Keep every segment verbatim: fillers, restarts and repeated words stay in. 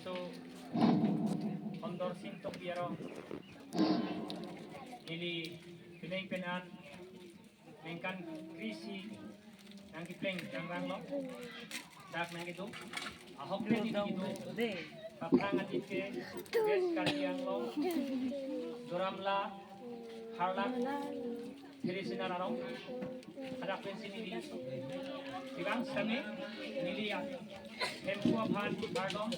So, Kondor Sing Tokbi arong, neli penang pen an ningkan kre-isi nangkepleng jangrang lo, dak nangkeduk, ahok pen neli keduk, Kaphrang Atit ke, West Karbi Anglong, Duar Amla, Harlak, Phiri Sinar arong, hadak pensi neli kevang sitame, neli ya, Hemphu aphan kardom,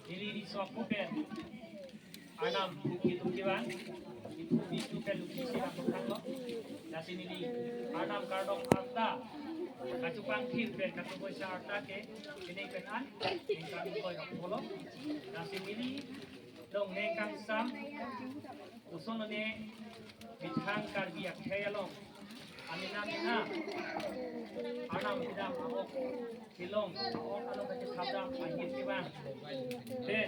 neli riso apu pen Arnam phu kitu kevang, iphu kitu pen lukhi si dak thanglo. Lasi neli Arnam kardom arta kachupangthir pen katupoisa arta ke penang pen an ningkan ingkoi ra pho lo. Lasi neli longle kangsam, osonne methang Karbi akhei along amena mena, Arnam kedam a-ok kelong, a-ok along kachethap dam ahir kevang pen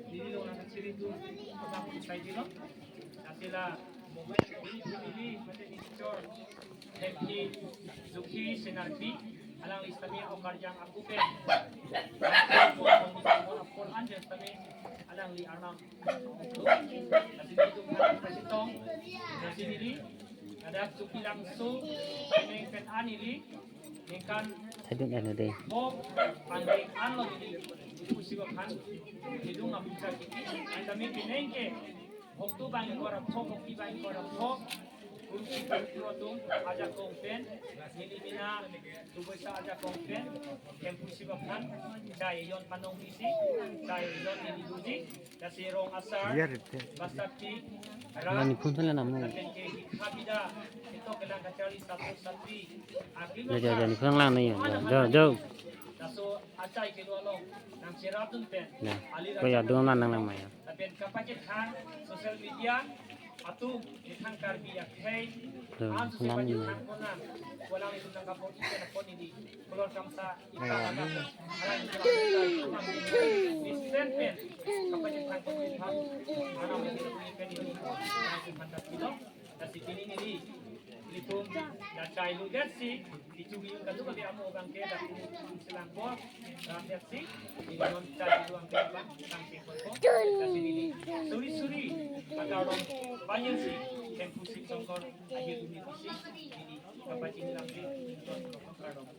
neli long nangkachiri atum kedam sai dilo. Lasi la mobile neli, neli mate neli chor Hemphi Jukhi Senarpi, alangli sitame okarjang apu pen, apon an jen sitame alangli Arnam, lasi nelitum kachetong, lasi neli, ada Chukilangso, penang pen an neli ningkan Thadun ano dei. Pho angdeng anlo neli, iphu si baphan kedung apucha kiti. Anta mi penang ke, bhoktu bang ingkoi ra pho, bhokti bang ingkoi ra pho, kursi kursi atum ajakong pen, neli mena tupoisa ajakong pen, Hemphu si baphan chai yon panong isi, chai yon neli duji, lasi rong asar, iya, rete, basakti, ram, nani phone thala namu, lapen ke hikha bida, ito kelang kachari satro satri, akli, ya, ya, ya, ni phone lang ni, ya, ya, ya, ya. Laso achai kelo along nangcherap dun pen, ya, ali ko ya, raja dun lang nang maya. Lapen kapachethang social media atum, methang Karbi akhei, ya, an social media nang, nang konang, kolang itum nangkapot-i pen apot neli, kolor kamsa, ita, ya, anak, ya, anak, isen pen kapachethang ko iphan, anak, pen neli, nang itum mantap kilo. Lasi pini neli, nelitum, ya, chai lu det si, ichung yung katu kami amo bangke, ya, ichung selang bo, ram det si, neli non chai lu angke bang, tangke ko, lasi neli, suri suri, agar dong, banyak si, Hemphu Shivshankar, ahir duni si, neli, kapachini lang si, agar dong.